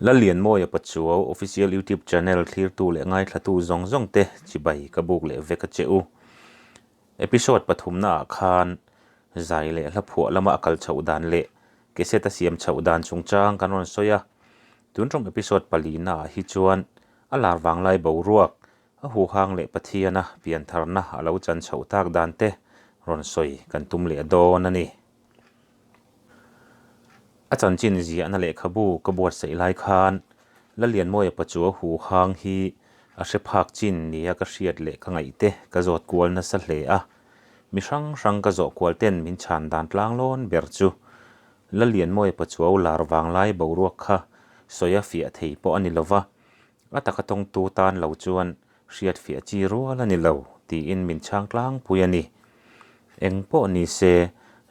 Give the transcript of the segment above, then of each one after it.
Lallianmawia Pachuau Official YouTube Channel thlirtu leh ngaithlatu zawng zawng te chibai ka buk leh vek a che u. Episode pathumna ah khan zai leh hla phuah lama a kal chhoh dan leh cassette a siam chhoh dan chungchang kan rawn sawi a. Tun ṭawng episode palina ah hi chuan a lar vanglai boruak, a huhang leh Pathiana piantharna a lo chan chhoh tak dan te rawn sawi kan tum leh dawn a ni. A chanchin ziahna lehkhabu ka buatsaih lai khan Lalianmawia Pachuau huhang hi a hre phak chin nia ka hriat leh ka ngaih te ka zawt kual nasa hle a. Mi hrang hrang ka zawh kual ten min chhan dan tlang lawn ber chu Lalianmawia Pachuau lar vanglai boruak kha sawi a fiah thei pawh a ni lova, A taka tawngtu tan lo chuan hriat fiah chi rual a ni lo tiin min chhang tlangpui a ni. Eng pawh ni se,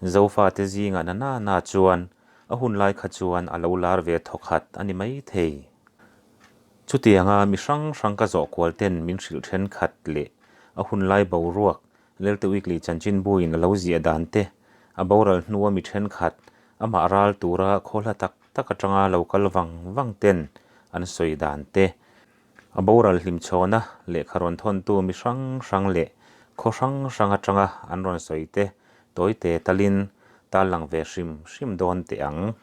Zofate zingah na na na chuan a hun lai kha chuan a lo lar ve thawkhat a ni mai thei. Chutianga mi hrang hrang ka zawh kual ten min hrilh thenkhat leh a hun lai boruak Lelte Weekly chanchinbuin a lo ziah dan te, a boral hnua mi thenkhat amah ral tura khawhla tak tak atanga lo kal vang vang ten an sawi dan te, a boral hlimchhawna lehkha rawn thawntu mi hrang hrang leh khaw hrang hrang atanga an rawn sawi te tawite talin tarlang ve hrim hrim dawn teh ang.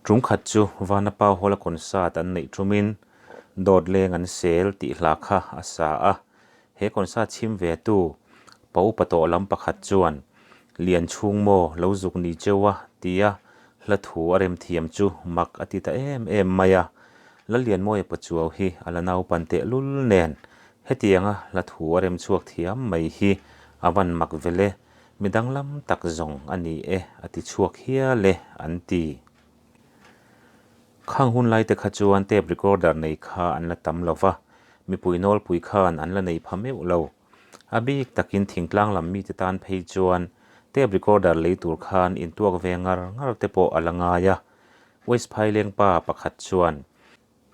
Tum khat chu Vanapa Hall-a concert an neih tumin dawt leng an sel tih hla kha a sa a. He concert chhim ve tu pa upa tawh lam pakhat chuan Lian chhung maw lo zuk ni cheu a tia hla thu a rem thiam chu mak a ti ta em em mai a. Lalianmawia Pachuau hi a la naupan tehlul nen hetianga hla thu a rem chhuak thiam mai hi a van mak vele. Mi danglam tak zawng a ni e, a ti chhuak hial e, an ti. Khang hun laite kha chuan tape recorder nei kha an la tam lo va, mipui nawlpui khan an la nei pha meuh lo. A bik takin thingtlang lam mite tan phei chuan tape recorder lei tur khan intuak ve ngar ngar te pawh a la ngai a. West Phaileng pa pakhat chuan,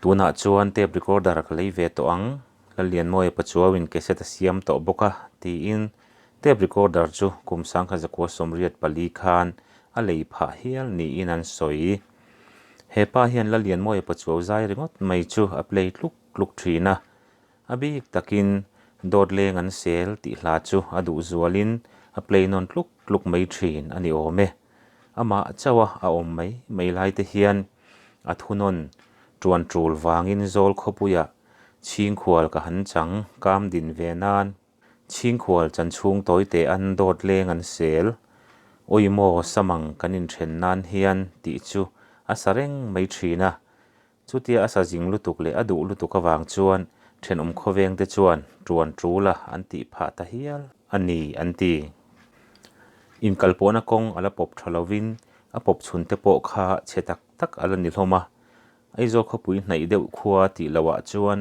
Tunah chuan tape recorder ka lei ve tawh ang, Lallianmawia Pachuauin cassette a siam tawh bawk a, tiin tape recorder chu kum sangkhat zakua 84 khan a lei phah hial niin an sawi. He pa hian Lallianmawia Pachuau zai ringawt mai chu a play tluk tluk thin a, a bik takin dawt leng an sel tih hla chu a duh zualin a play nawn tluk tluk mai thin a ni awm e. Amah chauha a awm mai mai lai te hian a thunawn ṭuan ṭul vangin zawl khawpuiah chhingkhual ka han chang kam din ve nan chhingkhual chan chhung tawi teh an dawt leng an sel awi maw samang kan inṭhen nan hian tih chu a sa reng mai ṭhin a. Chutia a sa zing lutuk leh a duh lutuk avang chuan thenawm khawveng te chuan ṭuan ṭul a an tih phah ta hial a ni an ti. Inkalpawhna kawng a la pawp ṭha lovin a pawp chhun te pawh kha chhe tak tak a la ni hlawm a. Aizawl khawpui hnaih deuh khua tih lohah chuan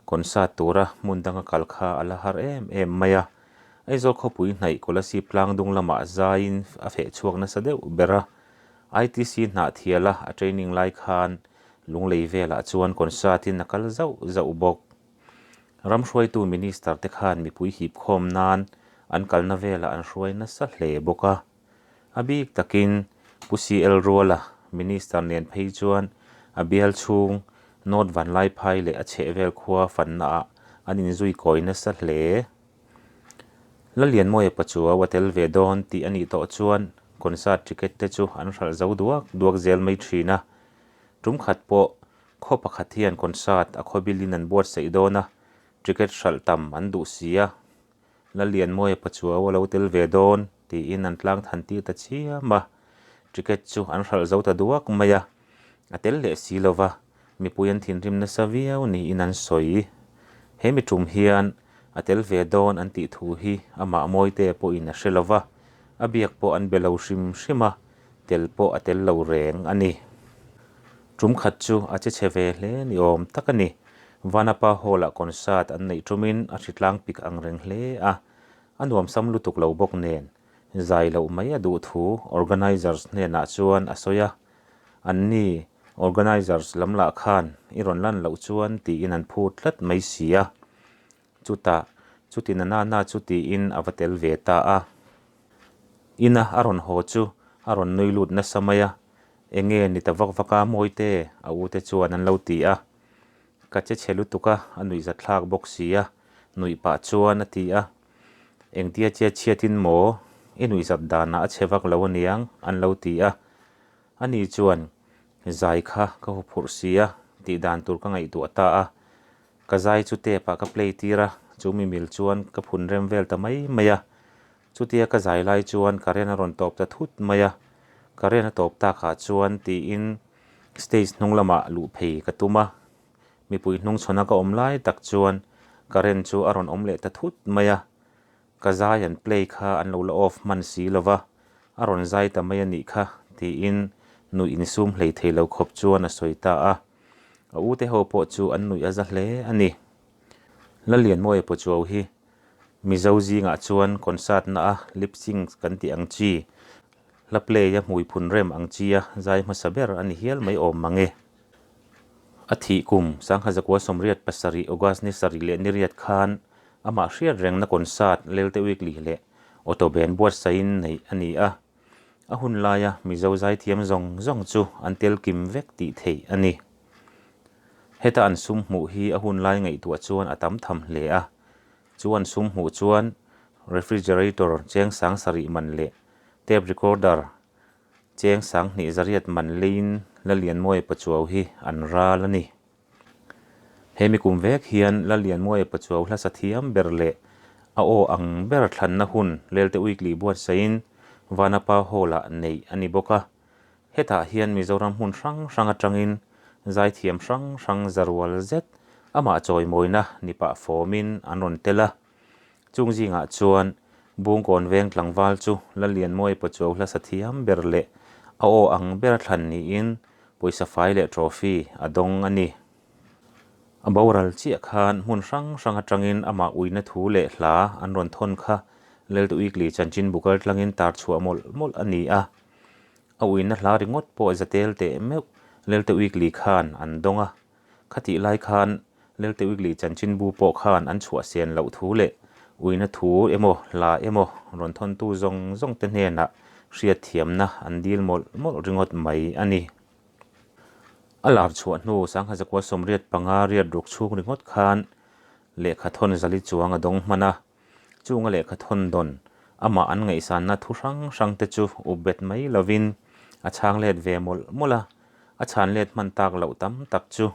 concert tura hmun danga kal kha a la har em em mai a. Aizawl khawpui hnaih Kolasib tlangdung lamah zaiin a feh chhuak nasa deuh ber a. ITC hnahthiala a training lai khan Lunglei velah chuan concert in a kal zauh zauh bawk. Ram hruaitu Minister te khan mipui hip khawm nan an kalna velah an hruai nasa hle bawk a. A bik takin Pu CL Ruala Minister nen phei chuan a bial chhung North Vanlaiphai leh a chhehvel khua fanna ah an inzui kawi nasa hle. Lalianmawia Pachuau a tel ve dawn tih a nih tawh chuan concert ticket te chu an hralh zo duak duak zel mai thin a. Tum khat pawh khaw pakhat hian concert a khawbilin an buatsaih dawn a, ticket hralh tam an duh si a. Lalianmawia Pachuau a lo tel ve dawn tiin an tlang than tir ta chiam a, ticket chu an hralh zo ta duak mai a, a tel leh si lo va. Mipui an thinrim nasa viau niin an sawi. He mi tum hian a tel ve dawn an tih thu hi amah Mawite pawhin a hre lo va, a biak pawh an be lo hrim hrim a, tel pawh a tel lo reng a ni. Tum khat chu a che chhe ve hle ni awm tak a ni. Vanapa Hall-ah concert an neih tumin a hritlang pik ang reng hle a, a nuamsam lutuk lo bawk nen zai loh mai a duh thu organisers hnenah chuan a sawi a, Anni organisers lam lah khan i rawn lan loh chuan tiin an phut tlat mai si a. Chutah, chuti na na na chu tiin a va tel ve ta a. Ina a rawn haw chu a rawn nui lut nasa mai a. Enge ni ta vak vak a Mawite? a u te chuan an lo ti a. Ka che chhe lutuk a, a nuih zatthlak bawk si a, nuih pah chuan a ti a. Engtia che chhiatin maw? I nuih zat danah a chhe vak lo aniang, an lo ti a. Ani chuan, Zai kha ka huphurh si a, tih dan tur ka ngaihtuah ta a. Ka zai chu tape ah ka play tir a, chu mi mil chuan ka phun rem vel ta mai mai a. Chutia ka zai lai chuan current a rawn tawp ta thut mai a, current a tawp takah chuan tiin stage hnung lamah luh phei ka tum a, mipui hnung chhawn a ka awm lai tak chuan current chu a rawn awm leh ta thut mai a, ka zai an play kha an lo la off hman si lo va, a rawn zai ta mai a nih kha tiin nuih insum hlei thei lo khawp chuan a sawi ta a, a ute ho pawh chu an nuih a za hle a ni. Lalianmawia Pachuau hi Mizo zingah chuan concert na a lip sync kan tih ang chi, hla play a hmui phun rem ang chi a zai hmasa ber a ni hial mai awm mang e. A thih kum Sangha 97 August ni sarih leh ni riat khan amah hriat rengna concert Lelte Weekly leh Auto Band buatsaihin neih a ni a. A hun laia Mizo zaithiam zawng zawng chu an tel kim vek tih theih a ni. Heta an sum hmuh hi a hun lai ngaihtuah chuan a tam tham hle a. Chu an sum hmuh chuan refrigerator cheng sang sarih man leh tape recorder cheng sang hnih zariat man leiin Lalianmawia Pachuau hi an ral a ni. He mi kum vek hian Lalianmawia Pachuau hlasa thiam ber leh a aw ang ber thlanna hun Lelte Weekly buatsaihin Vanapa Hall-ah neih a ni bawk a. Hetah hian Mizoram hmun hrang hrang atangin zaithiam hrang hrang zarual zet amah chawimawina ni pah fawmin an rawn tel a. Chung zingah chuan Bungkawn veng tlangval chu Lalianmawia Pachuau hlasa thiam ber leh a aw ang ber a thlan niin pawisa fai leh trophy a dawng a ni. A boral chiah khan hmun hrang hrang atangin amah uina thu leh hla an rawn thawn kha Lelte Weekly chanchinbu kaltlangin tar chhuah mawlh mawlh a ni a. A uina hla ringawt pawh za tel teh meuh Lelte Weekly khan an dawng a. Khatih lai khan Lelte Weekly chanchinbu pawh khan an chhuah sen loh thu leh uina thu emaw hla emaw rawn thawntu zawng zawng te hnenah hriatthiamna an dil mawlh mawlh ringawt mai a ni. A lar chhuah hnu 1985 riat ruk chhung ringawt khan lehkha thawn zali chuang a dawng hman a. Chunga lehkha thawn dawn, amah an ngaihsanna thu hrang hrang te chu up bet mai lovin a chhang let ve mawlh mawlh a, a chhan let hman tak loh tam tak chu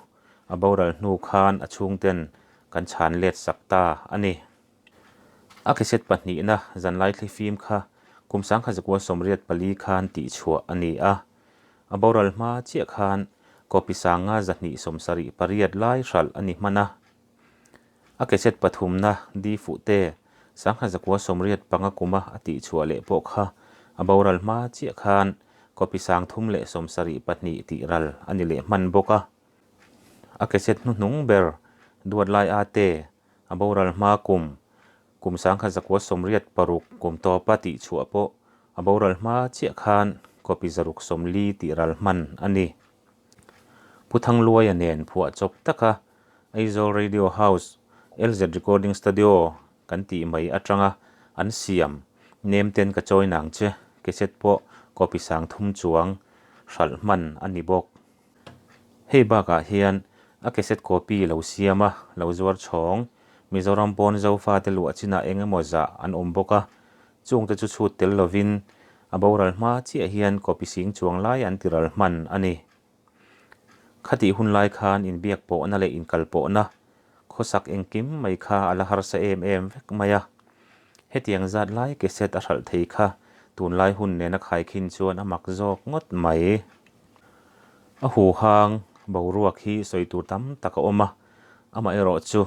a boral hnu khan a chhungten kan chhan let sak ta a ni. A cassette pahnihna zanlai thlifim kha kum 1984 khan tihchhuah a ni a, a boral hma chiah khan copy 5278 lai hralh a ni hman a. A cassette pathumna Di Fuhte, 1985 kuma a tihchhuah leh pawh kha a boral hma chiah khan copy 372 tih ral a ni leh hman bawk a. A cassette hnuhnung ber Duatlai Ate, a boral hma kum, kum 1986 kum tawpa tihchhuah pawh a boral hma chiah khan copy 640 tih ral hman a ni. Pu Thangluaia nen phuah chawp taka Aizawl Radio House, LZ Recording Studio kan tih mai atanga an siam nem ten ka chawi nang che, cassette pawh copy 3000 chuang hralh hman a ni bawk. Hei bakah hian a cassette copy lo siam a, lo zuar chhawng, Mizoram pawn Zofate luah chinah eng emaw zah an awm bawk a, chungte chu chhut tel lovin a boral hma chiah hian copy sing chuang lai an tiral hman a ni. Khatih hun lai khan inbiak pawhna leh inkal pawhna khawsak engkim mai kha a la harsa em em vek mai a. Hetiang zat lai cassette a hralh thei kha tunlai hun nena khaikhin chuan a mak zawk ngawt mai. A huhang boruak hi sawi tur tam tak a awm a, amaherawh chu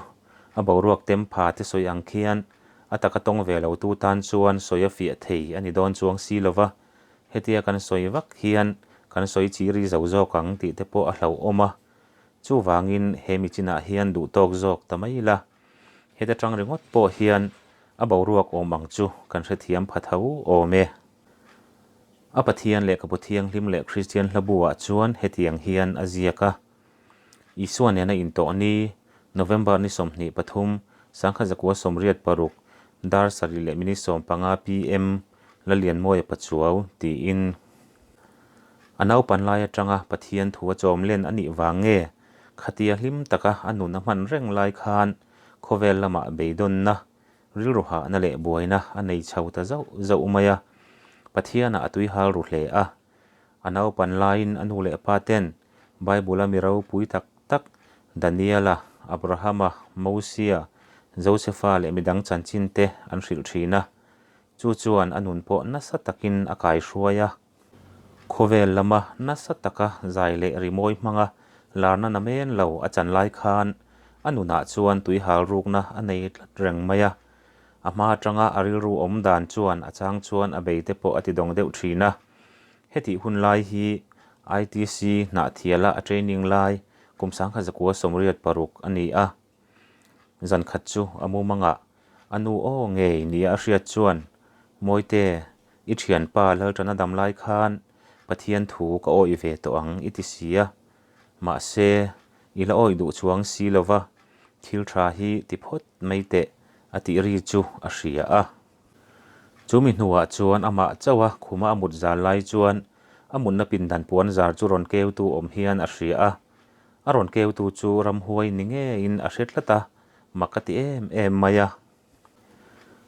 a boruak tempha te sawi ang khian a taka tawng ve lo tu tan chuan sawi a fiah thei a ni dawn chuang si lova. Hetia kan sawi vak hian kan sawi chi ri zo zawk ang tih te pawh a hlauhawm a, chuvangin he mi chinah hian duh tawk zawk ta mai ila. Heta tang ringawt pawh hian a boruak awm ang chu kan hrethiam pha tho awm e. A Pathian lehkhabu thianghlim leh Kristian hlabu ah chuan hetiang hian a ziak a, Isua nena intawh ni, November ni 23, 1986, dar sarih leh minute 15 PM, Lalianmawia Pachuau tiin. A naupan lai atanga Pathian thu a chawm len a nih vang nge khatia hlim taka a nun a hman reng lai khan khawvel lamah beidawnna, rilru hahna leh buaina a nei chho ta zauh zauh mai a. Pathianah a tuihal ru hle a. A naupan laiin a nu leh pa ten Bible-a mi ropui tak tak Daniela, Abrahama, Mosia, Josefa leh midang chanchin te an hrilh thin a. Chu chuan a nun pawh nasa takin a kaihruai a. Khawvel lama nasa taka zai leh rimawi hmanga larna namen lo a chan lai khan a nunah chuan tuihal rukna a nei tlat reng mai a. A hma atanga a rilru awm dan chuan a chang chuan a beite pawh a tidawng deuh thin a. Hetih hun lai hi ITC hnahthiala a training lai kum 1986 a ni a. Zan khat chu a mumangah a nu aw ngei nia a hriat chuan, Mawite, i thianpa Lalṭana dam lai khan Pathian thu ka awih ve tawh ang i ti si a. Mahse, i la awih duh chuang si lo va, thil ṭha hi ti phawt mai teh a tih ri chu a hria a. Chumi hnuah chuan amah chauha khuma a mut zal lai chuan a mutna pindan puan zar chu rawn keutu awm hian a hria a. A rawn keutu chu ramhuai ni ngeiin a hre tlat a, mak a ti em em mai a.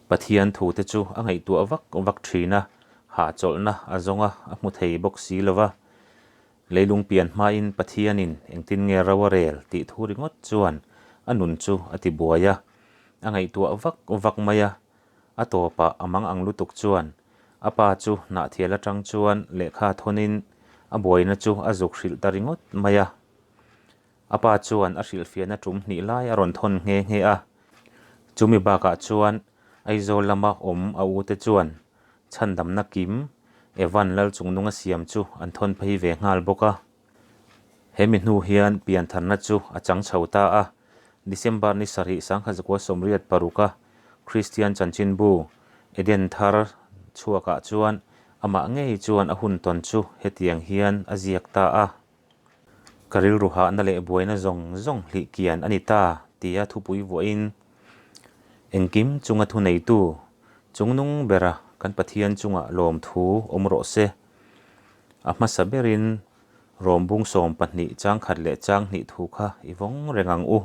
Pathian thute chu a ngaihtuah vak vak thin a, hahchawlhna a zawng a, a hmu thei bawk si lo va. Leilung pian hmain Pathianin engtin nge ro a rel tih thu ringawt chuan a nun chu a ti buai a, a ngaihtuah vak vak mai a. A tawpah a mang ang lutuk chuan a pa chu hnahthial atang chuan lehkha thawnin a buaina chu a zuk hrilh ta ringawt mai a. A pa chuan a hrilhfiahna tum hnih lai a rawn thawn nghe nghe a. Chumi bakah chuan Aizawl lama awm a ute chuan chhandamna kim Evan Lalchungnunga siam chu an thawn phei ve nghal bawk a. He mi hnu hian piantharna chu a chang chho ta a. December ni sarih 1986 a Kristian chanchinbu Eden thar chhuakah chuan amah ngei chuan a hun tawn chu hetiang hian a ziak ta a. Ka rilru hahna leh buaina zawng zawng hlih kian a ni ta tia thupui vuahin engkim chunga thuneitu chungnung bera kan Pathian chungah lawmthu awm rawh se. A hmasa berin rawmbung 12 changkhat leh changhnih thu kha i vawng reng ang u.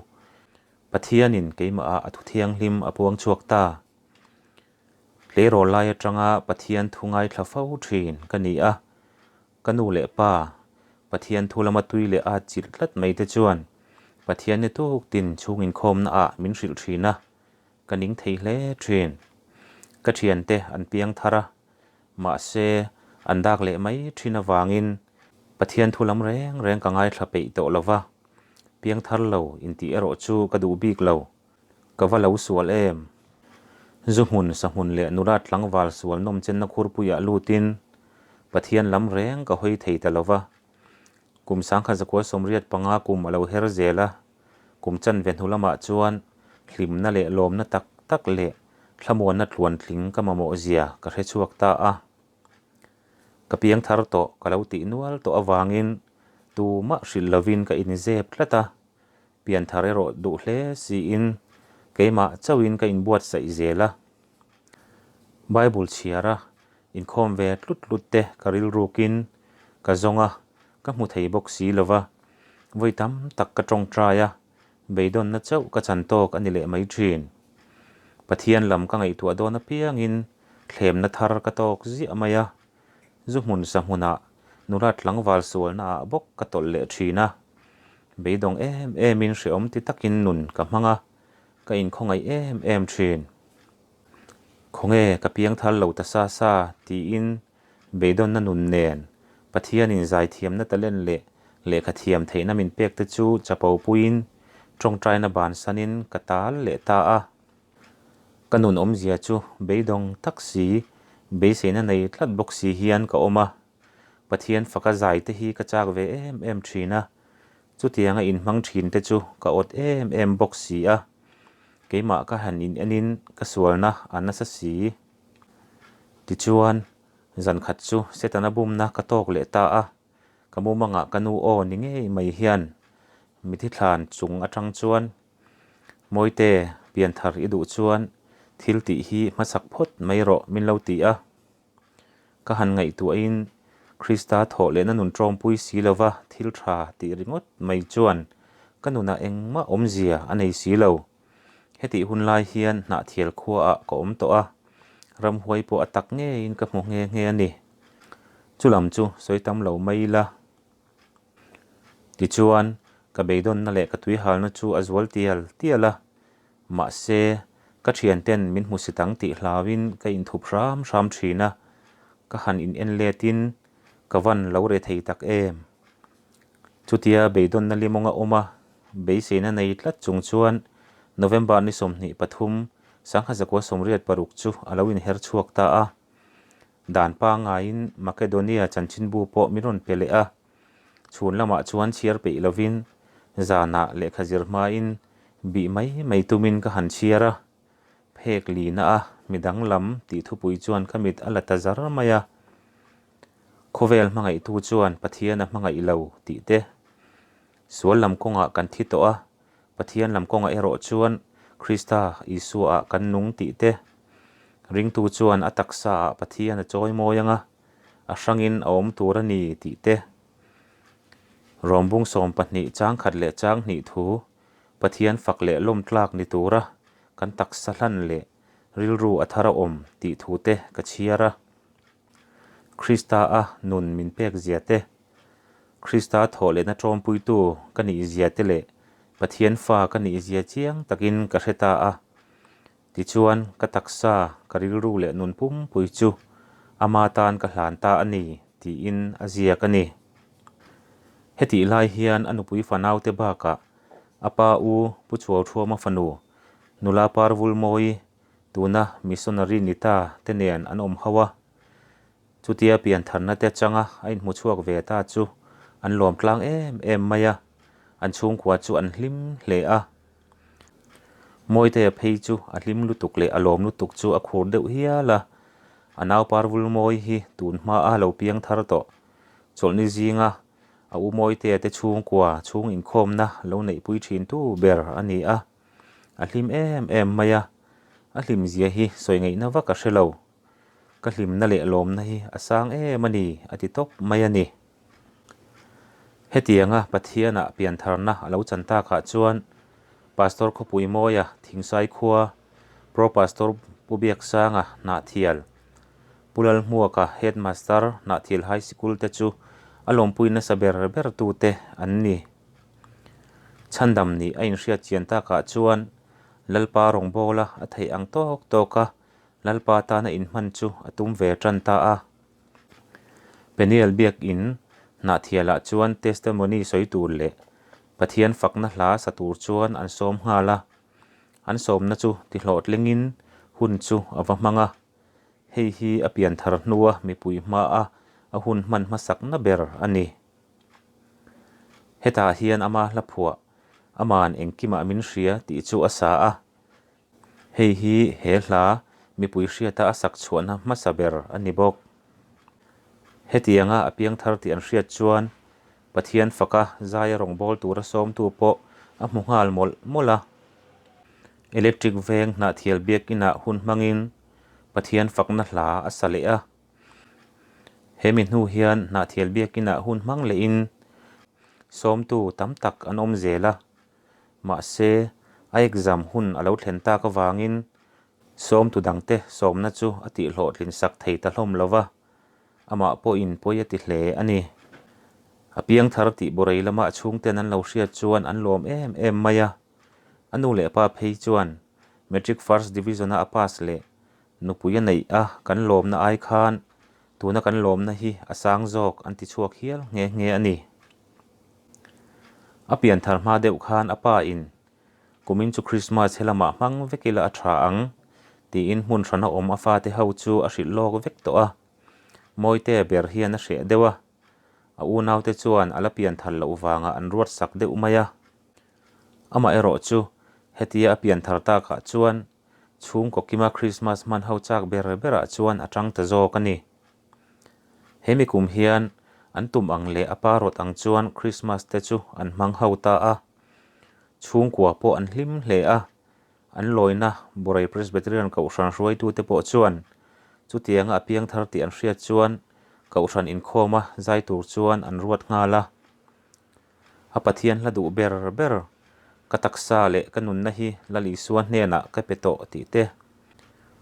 Pathianin keimahah a thu thianghlim a puang chhuak ta. Tleirawl lai atanga Pathian thu ngaithla fo thin ka ni a. Ka nu leh pa, Pathian thu lama tui leh at chilh tlat mai te chuan Pathian ni tuk tin chhung inkhawmna ah min hrilh thin a, ka ning thei hle thin. Ka thiante an piang thar a, mahse an dak leh mai thin avangin Pathian thu lam reng reng ka ngaithla peih tawh lo va, piang thar lo intih erawh chu ka duh bik lo. Ka va lo sual em? Zu hmun, sa hmun leh nula tlangval sual nawm chenna khurpuiah lutin Pathian lam reng ka hawi thei ta lo va. Kum 1985 kum a lo her zel a, kum chanve hnu lamah chuan hlimna leh lawmna tak tak leh thlamuanna tluantling ka mamawh zia ka hre chhuak ta a. Ka piang thar tawh ka lo tih nual tawh avangin tumah hrilh lovin ka inzep tlat a. Pianthar erawh duh hle siin keimah chauhin ka inbuatsaih zel a. Bible chhiar a, inkhawm ve tlut tlut te ka rilrukin ka zawng a, ka hmu thei bawk si lo va. Vawi tam tak ka tawngtai a, beidawnna chauh ka chan tawk a ni leh mai thin. Pathian lam ka ngaihtuah dawn apiangin thlemna thar ka tawk ziah mai a, zu hmun sa hmunah nula tlangval sualnaah bawk ka tawlh leh thin a. Beidawng em emin hrehawm ti takin nun ka hmang a, ka inkhawngaih em em thin. Khawnge ka piang thar lo ta sa sa tiin beidawnna nun nen Pathianin zaithiamna talent leh lehkha thiam theihna min pek te chu chapo puiin tawngtaina bansanin ka tal leh ta a. Ka nun awmzia chu beidawng tak si, beiseina nei tlat bawk si hian ka awm a. Pathian faka zai te hi ka chak ve em em thin a, chutianga inhmang thin te chu ka awt em em bawk si a, keimah ka han in enin ka sualna a nasa si. Tichuan, zan khat chu Setana bumna ka tawk leh ta a, ka mumangah ka nu aw ni ngei mai hian mithi thlan chung atang chuan, Mawite, pianthar i duh chuan thil tih hi hmasak phawt mai rawh min lo ti a. Ka han ngaihtuahin Krista thawh lehna nun ṭawmpui si lova thil ṭha tih ringawt mai chuan ka nunah engmah awmzia a nei si lo. Hetih hun lai hian Hnahthial khuaah ka awm tawh a, ramhuai pawh a tak ngeiin ka hmu nghe nghe a ni. Chulam chu sawi tam lo mai ila. Tichuan, ka beidawnna leh ka tuihalna chu a zual tial tial a, mahse, ka thianten min hmusit ang tih hlauin ka inthup hram hram thin a, ka han in en letin ka van lo re thei tak em. Chutia beidawnna limawng a awm a, beiseina nei tlat chung chuan November ni 23, 1986 chu a lo inher chhuak ta a. Dan pangaiin Makedonia chanchinbu pawh min rawn pe leh a, chhun lamah chuan chhiar peih lovin zanah lehkha zir hmain bih mai mai tumin ka han chhiar a, phek lina a midang lam tih thupui chuan ka mit a la ta zar mai a. Khawvel hmangaihtu chuan Pathian a hmangaih lo tih te, sual lam kawngah kan thi tawh a, Pathian lam kawngah erawh chuan Krista Isuaah kan nung tih te, ringtu chuan a taksaah Pathian a chawi mawi anga a hrangin a awm tur a ni tih te, Rawmbung 12 chang khat leh chang hnih thu Pathian fak leh lawm tlak ni tura kan taksa hlan leh rilru a thar a awm tih thu te ka chhiar a. Krista a nun min pek zia te, Krista thawh lehna ṭawmpuitu ka nih zia te leh Pathian fa ka nih zia chiang takin ka hre ta a. Tichuan, ka taksa, ka rilru leh nun pumpui chu ama tan ka hlan ta a ni, tiin a ziak a ni. Hetih lai hian a nupui fanaute bakah a pa u Pu Chuauthuama fanu, nula Parvulmawii, tuna missionary ni ta te nen an awm ho a. Chutia piantharna te changa a inhmu chhuak ve ta chu an lawm tlang em em mai a, an chhungkua chu an hlim hle a. Mawitea phei chu a hlim lutuk leh a lawm lutuk chu a khur deuh hial a, a nau Parvulmawi hi tun hma a lo piang thar tawh. Chawlhni zinga a u Mawitea te chhungkua chhung inkhawmna lo neihpui thintu ber a ni a, a hlim em em mai a, a hlimzia hi sawi ngaihna vak a hre lo. Ka hlimna leh lawmna hi a sang em a ni, a ti tawp mai a ni. Hetianga Pathianah piantharna a lo chan takah chuan Pastor Khawpui Mawia Thingsai khua, Pro Pastor Pu Biaksanga Hnahthial, Pu Lalhmuaka Headmaster Hnahthial High Sikul te chu a lawmpui nasa ber ber tute an ni. Chhandam nih a inhriat chian takah chuan Lalpa rawngbawla a theih ang tawk tawk a Lalpa tana inhman chu a tum ve tan ta a. Peniel biakin Hnahthialah chuan testimony sawi tur leh Pathian fakna hla sa tur chuan an sawm nghal a. An sawmna chu tihlawhtlingin hun chu a va hmang a. Hei hi a pianthar hnua mipui hmaa a hun hman hmasakna ber a ni. Hetah hian ama hla phuah, Aman engkimah min hria tih chu a sa a. Hei hi he hla mipui hriata a sak chhuahna hmasa ber a ni bawk. Hetianga a piangthar tih an hriat chuan Pathian faka zaia rawngbâwl tura sawmtu pawh a hmu nghal mawlh mawlh a. Electric veng hnahthial biakinah hun hmangin Pathian fakna hla a sa leh a. Hemi hnu hian hnahthial biakinah hun hmang lehin sawmtu tam tak an awm zel a. Mahse, a exam hun a lo thlen tak avangin sawmtu dangte sawmna chu a tihhlawhtlin sak thei ta hlawm lo va, amah pawhin pawi a ti hle a ni. A piangthar tih Borei lama a chhungten an lo hriat chuan an lawm em em mai a. A nu leh pa phei chuan Matric First Division-a a pass leh nupui a neih a kan lawmna ai khan tuna kan lawmna hi a sang zawk an ti chhuak hial nghe nghe a ni. A pianthar hma deuh khan a pa in, Kumin chu Christmas helamah hmang vek ila a tha ang, tiin hmun hrana awm a fate ho chu a hrilh lawk vek tawh a. Mawitea ber hian a hreh deuh a, a unaute chuan a la pianthar loh vangah an ruat sak deuh mai a. Amaherawh chu hetia a pianthar takah chuan chhungkaw kima Christmas hman ho chak ber berah chuan a tang ta zawk a ni. He mi kum hian an tum ang leh a pa rawt ang chuan Christmas te chu an hmang ho ta a. Chhungkua pawh an hlim hle a, an lawina Borei Presbyterian Kohhran hruaitute pawh chuan chutianga a piangthar tih an hriat chuan Kohhran inkhawma zai tur chuan an ruat nghal a. A Pathian hla duh ber ber, Ka taksa leh ka nunna hi Lal Isua hnenah ka pe tawh tih te,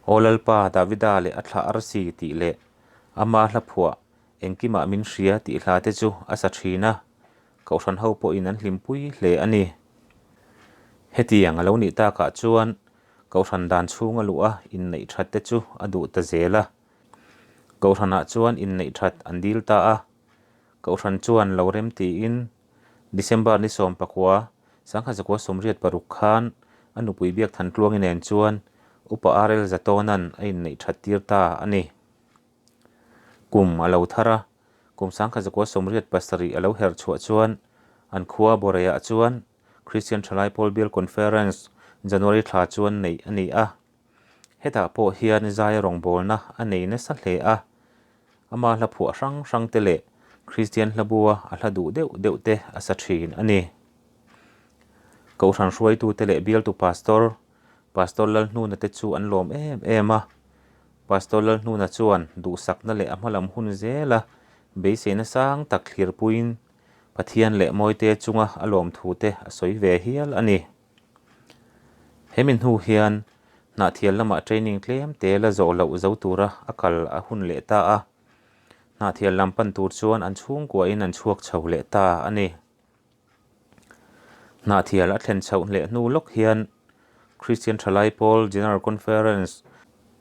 Aw Lalpa Davida leh a thlah arsi tih leh Ama hla phuah engkimah min hria tih hla te chu a sa thin a, Kohhran ho pawhin an hlimpui hle a ni. Hetiang a lo nih takah chuan Kohhran dan chhunga luh a inneih that te chu a duh ta zel a. Kohhranah chuan inneih that an dil ta a. Kohhran chuan lo rem tiin December ni 19, 1986 khan a nupui biak Thantluangi nen chuan Upa RL Zatawna'n a inneih that tir ta a ni. Kum a lo thar a, kum 1987 a lo her chhuah chuan an khua Boreiah chuan Christian Thalai Pawl Bial Conference January thla chuan neih a ni a. Hetah pawh hian zai rawngbawlna a nei nasa hle a, ama hla phuah hrang hrang te leh Kristian hla bua a hla duh deuh deuh te a sa thin a ni. Kohhran hruaitute leh bialtu pastor, Pastor Lalhnuna te chu an lawm em em a. Pastor Lalhnuna chuan duhsakna leh a hmalam hun zela beiseina sang tak thlirpuiin Pathian leh Mawite chunga a lawmthu te a sawi ve hial a ni. Hemi hnu hian Hnahthial lamah training tlem te la zawh loh zo tura a kal a hun leh ta a. Hnahthial lam pan tur chuan an chhungkuahin an chhuak chho leh ta a ni. Hnahthial a thlen chhoh leh hnu lawk hian Christian Thalai Pawl General Conference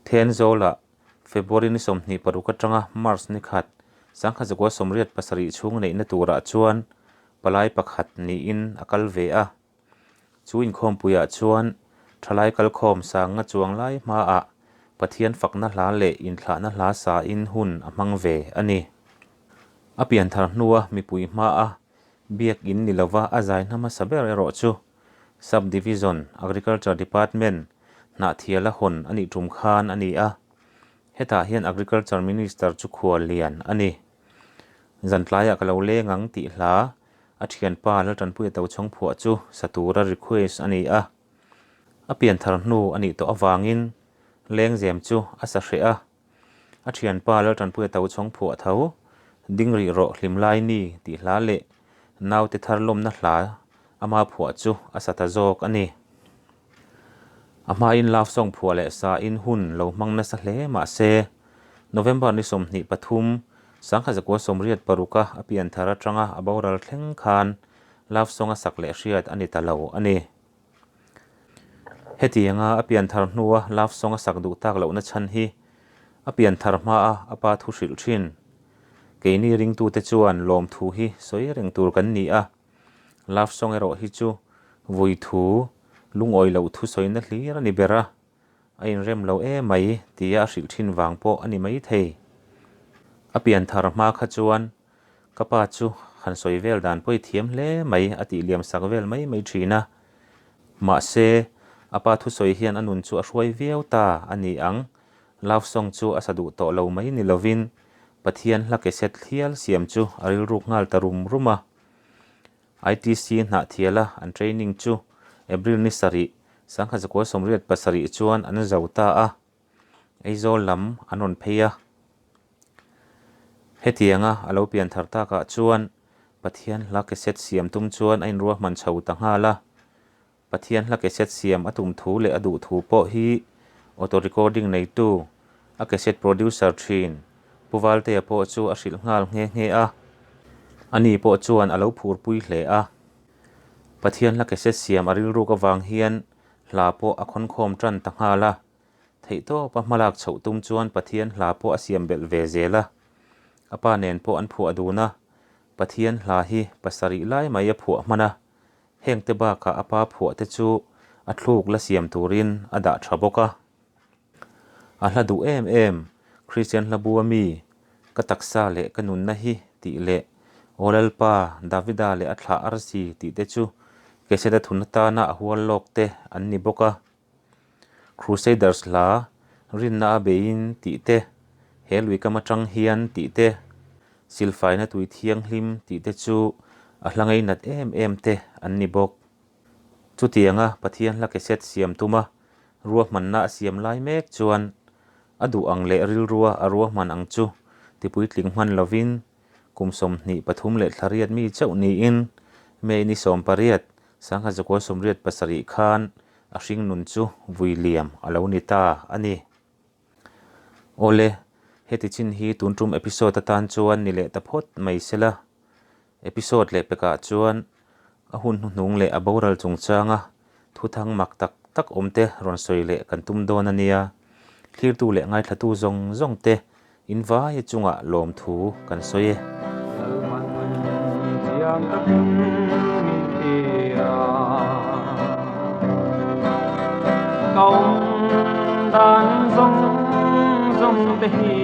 Thenzawlah February ni 26 atanga March ni khat 1987 chhung neihna turah chuan palai pakhat niin a kal ve a. Chu inkhawmpuiah chuan thalai kalkhawm sanga chuang lai hmaah Pathian fakna hla leh inthlahna hla sain hun a hmang ve a ni. A pianthar hnua mipui hmaa biakin ni lova a zai hna hmasa ber erawh chu Sub-Division Agriculture Department hnahthiala hawn a nih tum khan a ni a. Hetah hian Agriculture Minister chu khual lian a ni. Zantlaiah ka lo leng ang tih hla A thianpa Laltanpuia Tochhawng phuah chu sa tura request a ni a. A pianthar hnu a nih tawh avangin lengzem chu a sa hreh a. A thianpa Laltanpuia Tochhawng phuah tho, Ding rih rawh hlim lai ni tih hla leh naute thar lawmna hla ama phuah chu a sa ta zawk a ni. A hmain love song phuah leh sain hun lo hmang nasa hle mah se, November ni 23, 1986-a a pianthar atanga a boral thleng khan love song a sak leh hriat a ni ta lo a ni. Hetianga a pianthar hnua love song a sak duh tak lohna chhan hi a pianthar hmaa a pa thu hrilh thin. Keini ringtute chuan lawmthu hi sawi reng tur kan ni a. Love song erawh hi chu vui thu, lungawi loh thu sawina hlir a ni ber a, a inrem lo em mai tia a hrilh thin vang pawh a ni maithei. A pianthar hma kha chuan ka pa chu han sawi vel dan pawi thiam hle mai a tih liam sak vel mai mai thin a. Mahse, a pa thusawi hian a nun chu a hruai viau ta a ni ang. Love song chu a sa duh tawh lo mai ni lovin Pathian hla ke set thlial siam chu a rilruk nghal ta rum rum a. ITC hnahthiala an training chu April ni sarih, 1987 chuan an zo ta a, Aizawl lam an rawn phei a. Hetianga a lo pian thar takah chuan Pathian hla cassette siam tum chuan a inruahman chho ta nghal a. Pathian hla cassette siam a tum thu leh a duh thu pawh hi auto recording neitu, a cassette producer thin Pu Valtea pawh chu a hrilh nghal nghe nghe a. Ani pawh chuan a lo phurpui hle a. Pathian hla cassette siam a rilruk avang hian hla pawh a khawnkhawm tan ta nghal a. Theihtawpa hmalak chhoh tum chuan Pathian hla pawh a siam belh ve zel a. A pa nen pawh an phuah dun a. Pathian hla hi pasarih lai mai a phuah hman a. Hengte bakah a pa phuah te chu a thluk la siam turin a dah tha bawk a. A hla duh em em, Kristian hla bu ami, Ka taksa leh ka nunna hi tih leh Aw Lalpa, Davida leh a thlah arsi tih te chu Keseda thun atana a hual lawk te an ni bawk a. Crusaders hla, Rinna a beiin tih te, He lui kam atang hian tih te, Silfaina tui thianghlim tih te chu a hla ngeinat em em te an ni bawk. Chutianga Pathian hla cassette siam tuma ruahmanna a siam lai mek chuan a duh ang leh rilrua a ruahman ang chu tipuitling hman lovin kum 23 leh thla riat mi chauh niin May ni 18, 1987 khan a hringnun chu vui liam a lo ni ta a ni. Awle, heti chin hi tun tum episode atan chuan ni leh ta phawt mai sela. Episode leh pekah chuan a hun hnuhnung leh a boral chungchanga thuthang mak tak tak awmte rawn sawi leh kan tum dawn a nia. Thlirtu leh ngaithlatu zawng zawng te in vaia chungah lawmthu kan sawi e. Lalman chiang takin min ti a, ka awm dan zawng zawng te hi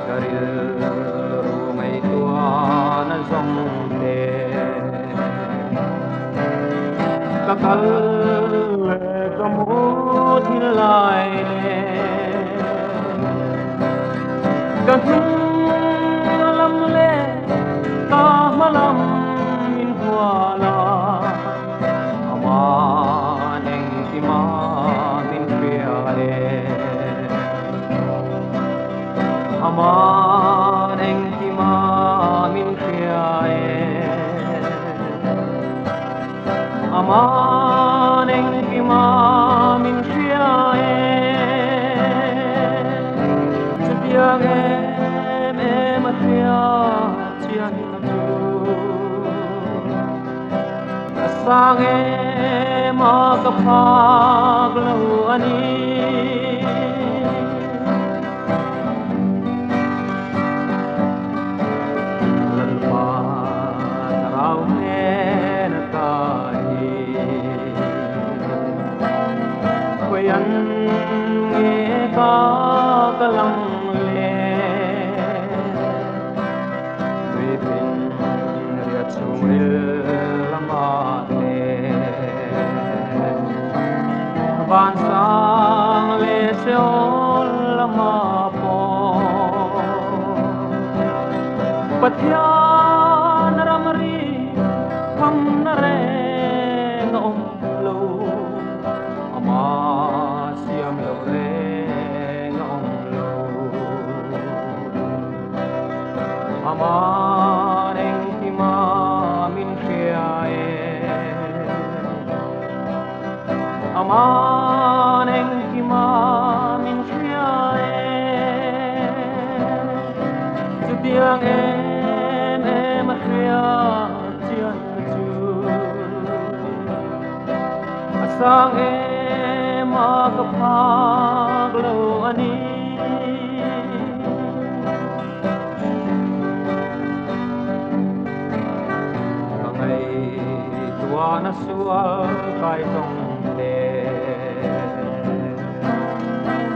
ka rilru ngaihtuahna zawng te ka kal leh ka mu thil lai leh ka hnung lam leh ka hma lam min hual a, aman engkima min hria e, aman engkima min hria e. Aman engkima min hria e, chutiang em em a hria chian na chu. Ka sang em a ka phak lo a ni. Lalpa thlarau hnen ata hi khawian nge ka ka lang le tuipin riat chhungril lama te van sang leh Seol lama pawh Pathian ramri thamna reng a awm lo, ama siam lo reng a awm lo. Aman engkima min hria e, aman engkima min hria e, chutiang em em a hria chian chu a sang em a ka phak lo a ni. Ka ngaihtuahna sual kai tawng te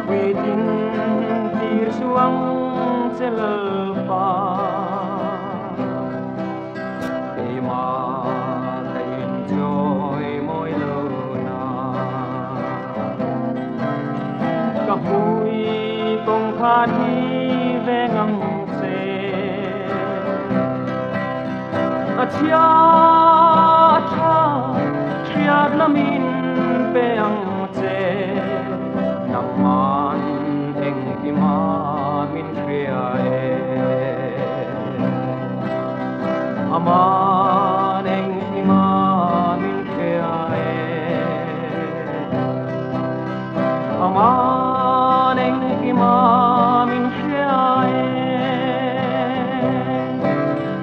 puitin tir suang che Lalpa keimah ka inchawi mawi lo na ka hmui kawngkhar hi veng ang che a chhia a tha hriat lamin pe ang che nangman engkima min hria e aman engkima min hria e aman engkima min hria e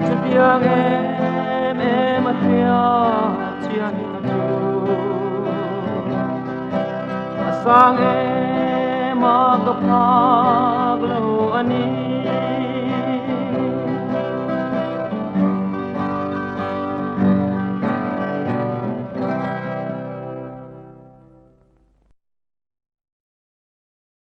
chutiang em em a hria chian na chu a sang em a ka phak lo a ni.